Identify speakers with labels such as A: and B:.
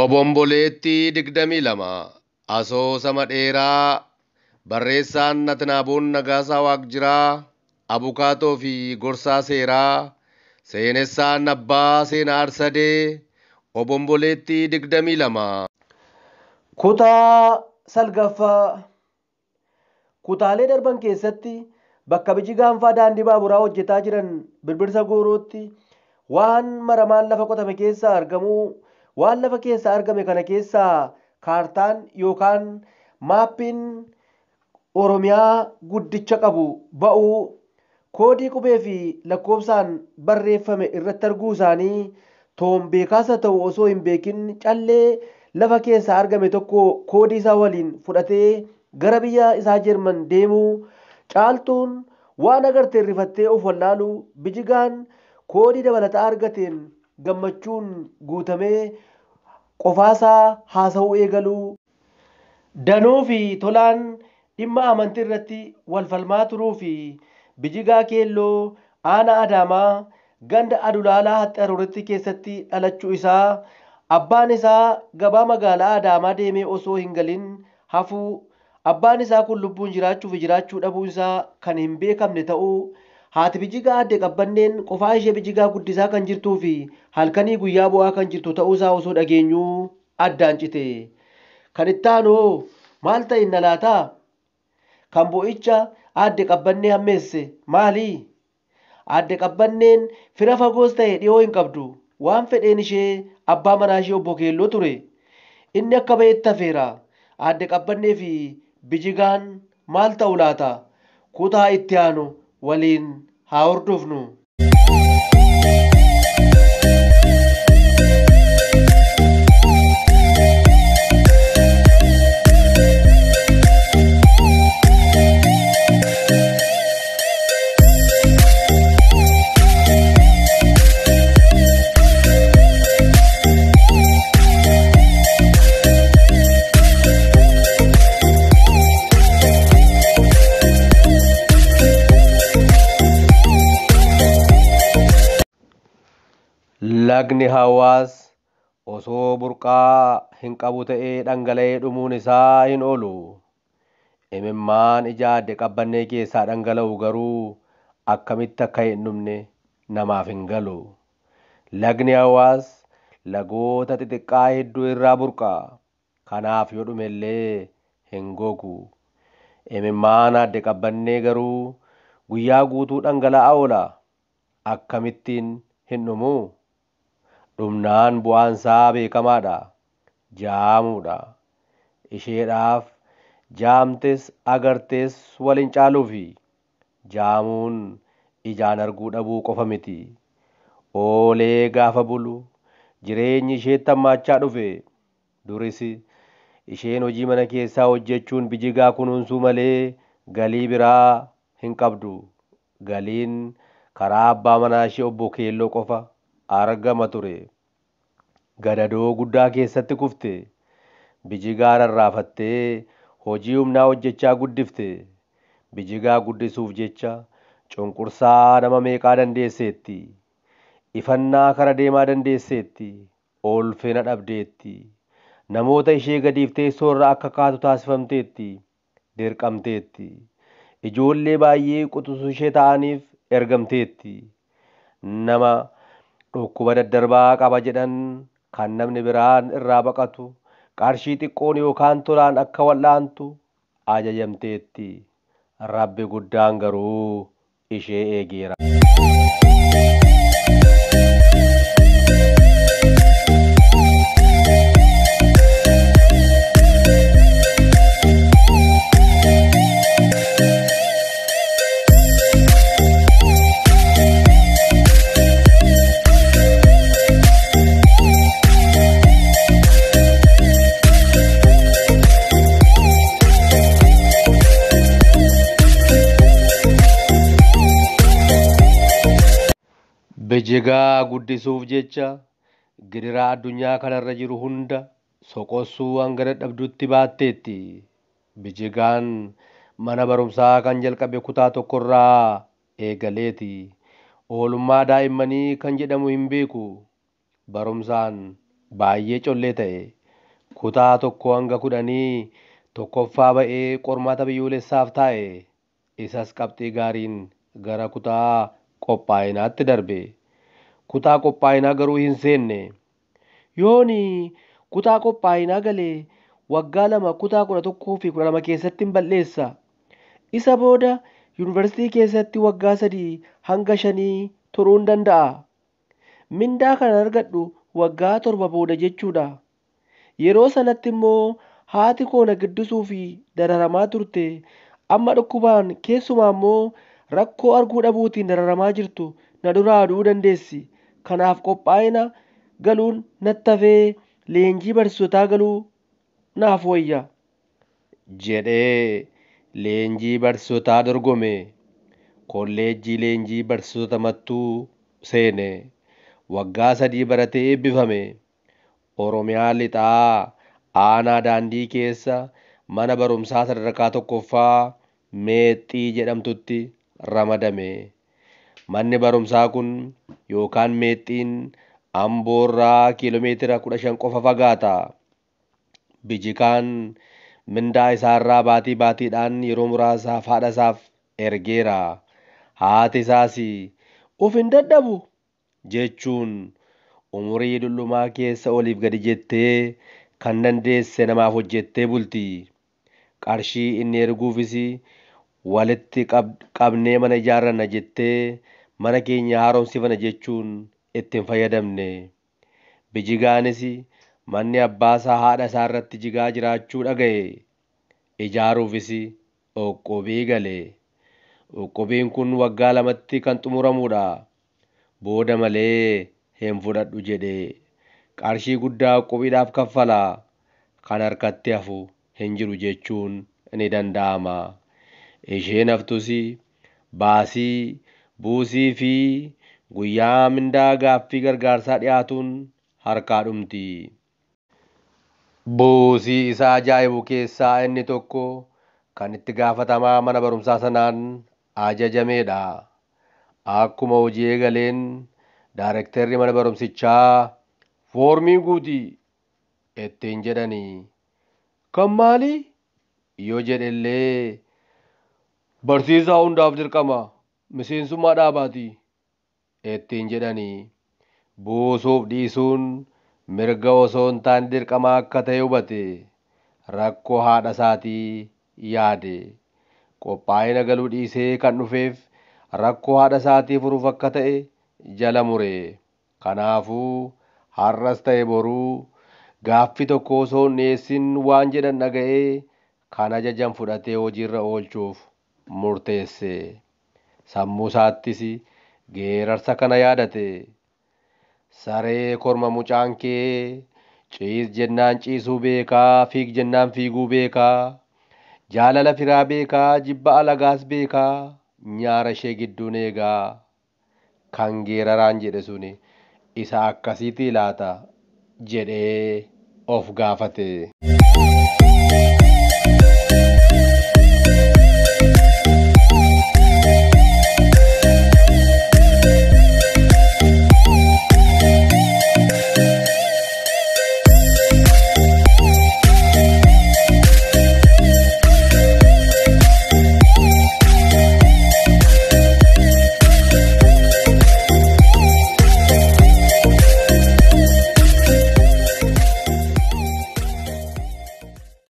A: Obomboleettii 22 Asoosama dheeraa barreessaan Atnaaboon Nagaasaa Waaqjiraa Abukaatoo fi Gorsaa Seeraa Seenessaan Abbaa Seenaa Arsadee Obomboleettii 22.
B: Kutaa salgaffaa. Kutaalee darban keessatti bakka biji gaanfaa daandii baaburaa hojjetaa jiran Birbirsa Goorootti waan maramaan lafa qotame keessaa argamuu, waan lafa keessaa argame kana keessaa kaartaan yookaan maappiin Oromiyaa guddicha qabu ba'uu, koodii qubee fi lakkoofsaan barreeffame irratti arguu isaanii Toom beekaas haa ta'u osoo hin beekin callee lafa keessaa argame tokko koodii isaa waliin fudhatee gara biyya isaa Jeerman deemuu, Caaltuun waan agarte rifattee of wallaaluu, Bijigaan koodii dabalataa argateen gammachuun guutamee qofaasaa haasa'uu eegaluu, Danuu fi Tolaan dhimma amantii irratti wal falmaa turuu fi Bijigaa Keelloo aanaa Adaamaa ganda Adulaalaa Haxxaruuritti keessatti dhalachuu isaa, abbaan isaa gabaa magaalaa Adaamaa deemee osoo hin galin hafuu, abbaan isaa kun lubbuun jiraachuu fi jiraachuu dhabuu isaa kan hin beekamne ta'uu, haati Bijigaa Aadde Qabbanneen qofaa ishee Bijigaa guddisaa kan jirtuu fi halkanii guyyaa bu'aa kan jirtu ta'uu isaa osoo dhageenyuu addaan cite. Kan itti aanu hoo maal ta'inna laata? Kan boo'icha Aadde Qabbannee hammeesse maali? Aadde Qabbanneen fira fagoos ta'e dhiyoo hin qabdu. Waan fedheen ishee abbaa manaa ishee obbo Keelloo ture. Inni akka ba'etti hafeera. Aadde Qabbannee fi Bijigaan maal ta'u laata? Kutaa itti aanu waliin haa hordofnu.
A: Lagni Hawaas osoo burqaa hin qabu ta'ee dhangala'ee dhumuun isaa hin oolu. Imimmaan ija Aadde Qabbannee keessaa dhangala'u garuu akkamitti akka hin dhumne namaaf hin galu. Lagni Hawaas lagoota xixiqqaa hedduu irraa burqa. Kanaaf yoo dhume illee hin gogu. Imimmaan Aadde Qabbannee garuu guyyaa guutuu dhangala'aa oola. Akkamittiin hin dhumu? Dhumnaan bu'aan isaa beekamaadha. Jaamuudha. Isheedhaaf jaamtes agartees wal hin caaluufi. Jaamuun ijaan arguu dhabuu qofa miti. Oolee gaafa bulu jireenyi isheetti hammaachaa dhufe. Duris isheen hojii mana keessaa hojjechuun Bijigaa kunuunsuu malee galii biraa hin qabdu. Galiin karaa abbaa manaa ishee obbo Keelloo qofa argama ture. Gadadoo guddaa keessatti kufte. Bijigaa rarraafattee hojii humnaa hojjechaa guddifte. Bijigaa guddisuuf jecha cunqursaa nama meeqaa dandeesseetti. Ifannaa kara deemaa dandeesseetti. Ulfina dhabdeetti. Namoota ishee gadiif teessoo irra akka kaatu taasifamteetti. Dirqamteetti. Ijoollee baay'ee quxisuu ishee ta'aniif ergamteetti. Nama dhukkuba daddarbaa qaba jedhan kan namni biraan irraa baqatu qarshii xiqqoon yookaan tolaan akka wal'aantu ajajamteetti. Rabbi guddaan garuu ishee eegeera. Bijigaa guddisuuf jecha gidiraa addunyaa kanarra jiru hunda soqossuu hanga dadhabdutti baatteetti. Bijigaan mana barumsaa kan jalqabe kutaa tokkorraa eegaleeti. Oolmaa daa'immanii kan jedhamu hin beeku. Barumsaan Baay'ee collee ta'e. Kutaa 1 hanga 10 tokkoffaa ba'ee qormaata biyyoolessaaf taa'e. Isas qabxii gaariin gara kutaa qophaa'inaatti darbe. Kutaa qophaa'inaa garuu hin seenne. Yooni kutaa qophaa'inaa galee waggaa 2 kutaa 11 fi 12 keessatti hin balleessa. Isa booda yuunivarsiitii keessatti waggaa 3 hanga 5 turuun danda'a. Mindaa kanan argadhu waggaa 7 booda jechuudha. Yeroo sanatti immoo haati koo na guddisuu fi dararamaa turte. Amma dhukkubaan keessumaa immoo rakkoo arguu dhabuutiin dararamaa jirtu na duraa du'uu dandeessi. Kanaaf qophaa'ina galuun natti hafee leenjii barsiisotaa galuu naaf wayya. Jedhee leenjii barsiisotaa dorgome. Kolleejjii leenjii barsiisota Mattuu seene. Waggaa 3 baratee eebbifame. Oromiyaa lixaa aanaa daandii keessa mana barumsaa sadarkaa 1ffaa Meexxii jedhamtutti ramadame. Manni barumsaa kun yookaan Meexxiin Amboorraa kiiloomeetira 15 qofa fagaata. Bijikaan mindaa isaarraa baatii baatiidhaan yeroo muraasaaf haadha isaaf ergeera. Haati isaas of hin dadhabu jechuun umurii dullumaa keessa oliif gadi jettee kan dandeesse namaaf hojjettee bulti. Qarshii inni erguufis walitti qabnee mana ijaarranna jettee mana keenya haaromsifanna jechuun itti hin fayyadamne. Bijigaanis manni abbaasaa haadha isaa irratti jigaa jiraachuu dhaga'e. Ijaaruufis uqqubii gale. Uqqubiin kun waggaa 2tti kan xumuramudha. Booda malee hin fudhadhu jedhe. Qarshii guddaa uqqubiidhaaf kaffala. Kan harkatti hafu hin jiru jechuun ni danda'ama. Isheen haftus baasii, buusii fi guyyaa mindaa gaaffii gargaarsaa dhiyaatuun harkaa dhumti. Buusii isa ajaa'ibu keessaa inni tokko kan itti gaafatamaa mana barumsaa sanaan ajajamedha. Akkuma hojii eegaleen daarektarri mana barumsichaa foormii guutii ittiin jedhanii. Kan maalii yoo jedhellee barsiisaa hundaaf dirqama miseensummaa dhaabaati ittiin jedhanii. Buusuuf dhiisuun mirga osoo hin taane dirqama akka ta'e hubate. Rakkoo haadha isaatii yaade. Qophaa'ina galuu dhiisee kan dhufeef rakkoo haadha isaatii furuuf akka ta'e jala mure. Kanaafuu har'as ta'e boruu gaaffii tokko osoo hin dhiyeessin waan jedhan dhaga'ee kan ajajan fudhatee hojiirra oolchuuf murteesse. Sammuu isaattis geerarsa kana yaadate. Saree korma mucaan kee ciis jennaan ciisuu beekaa, fiig jennaan fiiguu beekaa, jaalala firaa beekaa, jibba alagaas beekaa, nyaara ishee gidduun eegaa. Kan geeraraan jedhe suni isa akkasiitii laata jedhee of gaafate.